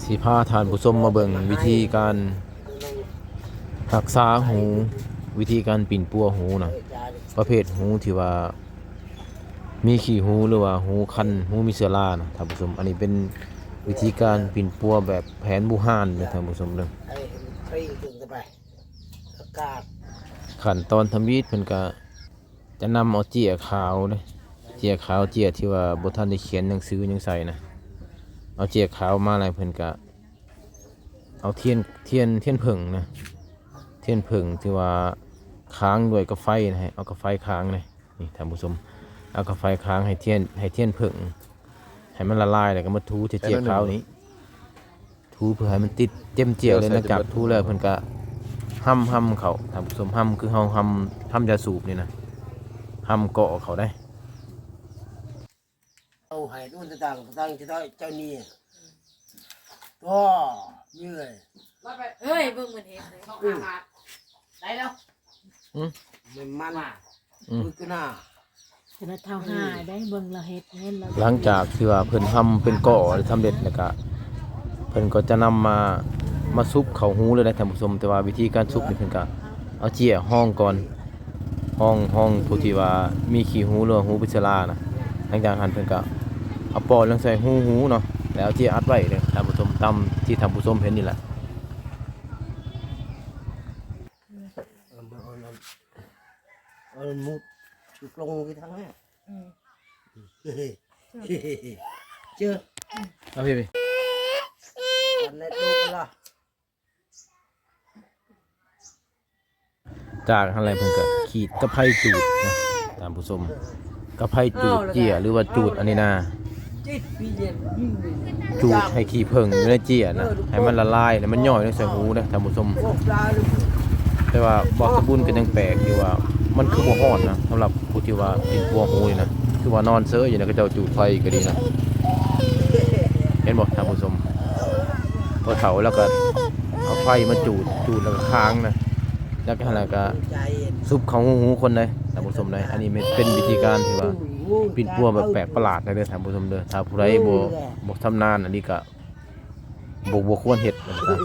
ຊິພາທ່ານຜູ້ຊົມມາເບິ່ງວິທີການຮັກສາຫູ, ວິທີການປິ່ນປົວຫູນະ, ປະເພດຫູທີ່ວ່າມີຂີ້ຫູ ຫຼືວ່າຫູຄັນ, ຫູມີເຊື້ອລານະທ່ານຜູ້ຊົມ. ອັນນີ້ເປັນວິທີການປິ່ນປົວແບບແຜນບູຮານເດີທ່ານຜູ້ຊົມເດີ. ຂັ້ນຕອນທຳອິດເພິ່ນກະ ຈະນຳເອົາເຈ້ຍຂາວເດ້, ເຈ້ຍຂາວ ເຈ້ຍທີ່ວ່າບໍ່ທັນໄດ້ຂຽນໜັງສືຫຍັງໃສ່ນະ, ເອົາເຈ້ຍຂາວມາແລ້ວເພິ່ນກະເອົາທຽນ ທຽນ ທຽນເຜິ້ງນະ, ທຽນເຜິ້ງທີ່ວ່າຄ້າງດ້ວຍກາໄຟນະ, ໃຫ້ເອົາກາໄຟຄ້າງເດ້. ນີ້ທ່ານຜູ້ຊົມ, ເອົາກາໄຟຄ້າງໃຫ້ທຽນ ໃຫ້ທຽນເຜິ້ງ ໃຫ້ມັນລະລາຍ ແລ້ວກໍມາຖູເຈ້ຍຂາວນີ້. ຖູເພື່ອໃຫ້ມັນຕິດເຕັມເຈ້ຍເລີຍ. ຫຼັງຈາກຖູແລ້ວເພິ່ນກະຫຳ ຫຳເຂົ້າທ່ານຜູ້ຊົມ, ຫຳຄືເຮົາຫຳ ຫຳຢາສູບນີ້ນະ, ຫຳເກາະເຂົ້າໄດ້. ເອົາໃຫ້ດູຕ່າງໆ ເຈົ້ານີ້ກໍເມື່ອຍ ເຮີ້ຍ ເບິ່ງມັນເຮັດເລີຍ ໄດ້ແລ້ວ. ອືມ ແມ່ນມັນ ອືມ ຄືໜ້າ ຂະໜາດເຖົ້າຫ້າໄດ້ເບິ່ງລາວເຮັດແມ່ນລາວ. ຫຼັງຈາກທີ່ວ່າເພິ່ນຫຳເປັນເກາະສຳເລັດແລ້ວກະ ເພິ່ນກໍຈະນຳມາ ມາສຸບເຂົ້າຫູເລີຍນະທ່ານຜູ້ຊົມ. ແຕ່ວ່າວິທີການສຸບນີ້ເພິ່ນກະເອົາເຈ້ຍຮອງກ່ອນ, ຮອງ ຮອງຜູ້ທີ່ວ່າມີຂີ້ຫູ ຫຼືວ່າຫູເປັນເຊື້ອລານະ. ຫຼັງຈາກຫັ້ນເພິ່ນກະເອົາປ້ອນລົງໃສ່ຮູຫູເນາະ, ແລ້ວເອົາເຈ້ຍອັດໄວ້ເດີທ່ານຜູ້ຊົມ, ຕາມທີ່ທ່ານຜູ້ຊົມເຫັນນີ້ແຫຼະ. ເອົາ ເອົາ ເອົາໝູດຊຸດລົງທີ່ທາງນັ້ນ. ອືມ ເຈີ ເອົາພີ່ ພີ່ ອັນນັ້ນດູລະ. ຈາກຫັ້ນແຫຼະເພິ່ນກໍຂີດກະໄພຈູດນະທ່ານຜູ້ຊົມ, ກະໄພຈູດເຈ້ຍ ຫຼືວ່າຈູດອັນນີ້ນາ. ຈູດໃຫ້ຂີ້ເຜິ້ງຢູ່ໃນເຈ້ຍນະ ໃຫ້ມັນລະລາຍ ໃຫ້ມັນຍ່ອຍລົງໃສ່ຫູເດ້ທ່ານຜູ້ຊົມ. ແຕ່ວ່າບ່າວສະບຸນກໍຍັງແປກຢູ່ວ່າ ມັນຄືບໍ່ຮ້ອນນະ, ສຳລັບຜູ້ທີ່ວ່າປິ່ນປົວຫູນີ້ນະ ຄືວ່ານອນເຊີຍຢູ່ນະ, ເຂົາເຈົ້າຈູດໄຟກໍດີນະ. ເຫັນບໍ່ທ່ານຜູ້ຊົມ? ພໍ່ເຖົ້າລາວກໍເອົາໄຟມາຈູດ, ຈູດແລ້ວກໍຄ້າງນະ, ແລ້ວກໍຫັ້ນລະກໍຊຸບເຂົ້າຫູຄົນເດ້ທ່ານຜູ້ຊົມເດ້. ອັນນີ້ແມ່ນເປັນວິທີການທີ່ວ່າປິ່ນປົວແບບແປກປະຫຼາດເດີທ່ານຜູ້ຊົມເດີ. ຖ້າຜູ້ໃດບໍ່ ບໍ່ຊຳນານອັນນີ້ກໍ ບໍ່ ບໍ່ຄວນເຮັດວ່າຊັ້ນຊະ.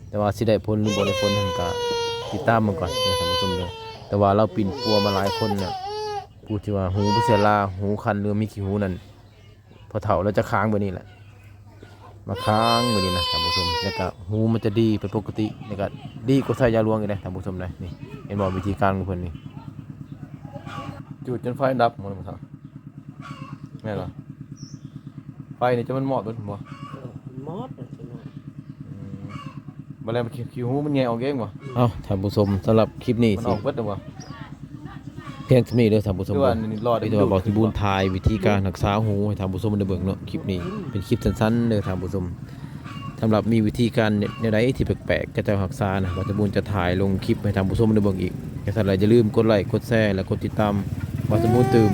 ແຕ່ວ່າຊິໄດ້ຜົນ ຫຼື ບໍ່ໄດ້ຜົນຫັ້ນກະຕິດຕາມເບິ່ງກ່ອນເດີທ່ານຜູ້ຊົມເດີ. ແຕ່ວ່າລາວປິ່ນປົວມາຫຼາຍຄົນແລ້ວ, ຜູ້ທີ່ວ່າຫູເປັນເຊື້ອລາ, ຫູຄັນ ຫຼື ມີຂີ້ຫູນັ້ນ ພໍ່ເຖົ້າລາວຈະຄ້າງແບບນີ້ແຫຼະ, ມາຄ້າງແບບນີ້ນະທ່ານຜູ້ຊົມ. ແລ້ວກະຫູມັນຈະດີເປັນປົກກະຕິ, ແລ້ວກະດີກວ່າໃສ່ຢາຫຼວງອີກເດ້ທ່ານຜູ້ຊົມເດີ. ນີ້ ເຫັນບໍ່ ວິທີການຂອງເພິ່ນນີ້. ຈູດຈົນໄຟດັບໝົດແລ້ວບໍ່ເຖົ້າ? ແມ່ນບໍ່? ໄຟນີ້ຈະມັນມອດເບິດບໍ່? ເອີ ມັນມອດ ອືມ ບັດແລ້ວຂີ້ຫູມັນແຫຍ່ອອກເອງບໍ່? ເອົ້າ ທ່ານຜູ້ຊົມ, ສຳລັບຄລິບນີ້ ມັນອອກເບິດແລ້ວບໍ່? ພຽງສ່ຳນີ້ເດີທ່ານຜູ້ຊົມເດີ. ມີແຕ່ວ່າບ່າວສົມບູນຖ່າຍວິທີການຮັກສາຫູໃຫ້ທ່ານຜູ້ຊົມໄດ້ເບິ່ງເນາະ. ຄລິບນີ້ເປັນຄລິບສັ້ນໆເດີທ່ານຜູ້ຊົມ. ສຳລັບມີວິທີການແນວໃດທີ່ແປກໆ ເຂົາເຈົ້າຮັກສານະ, ບ່າວສົມບູນຈະຖ່າຍລົງຄລິບໃຫ້ທ່ານຜູ້ຊົມໄດ້ເບິ່ງອີກ. ຈັ່ງຊັ້ນລະຢ່າລືມກົດໄລ ກົດແຊ ແລະ ກົດຕິດຕາມບ່າວສົມບູນຕື່ມ.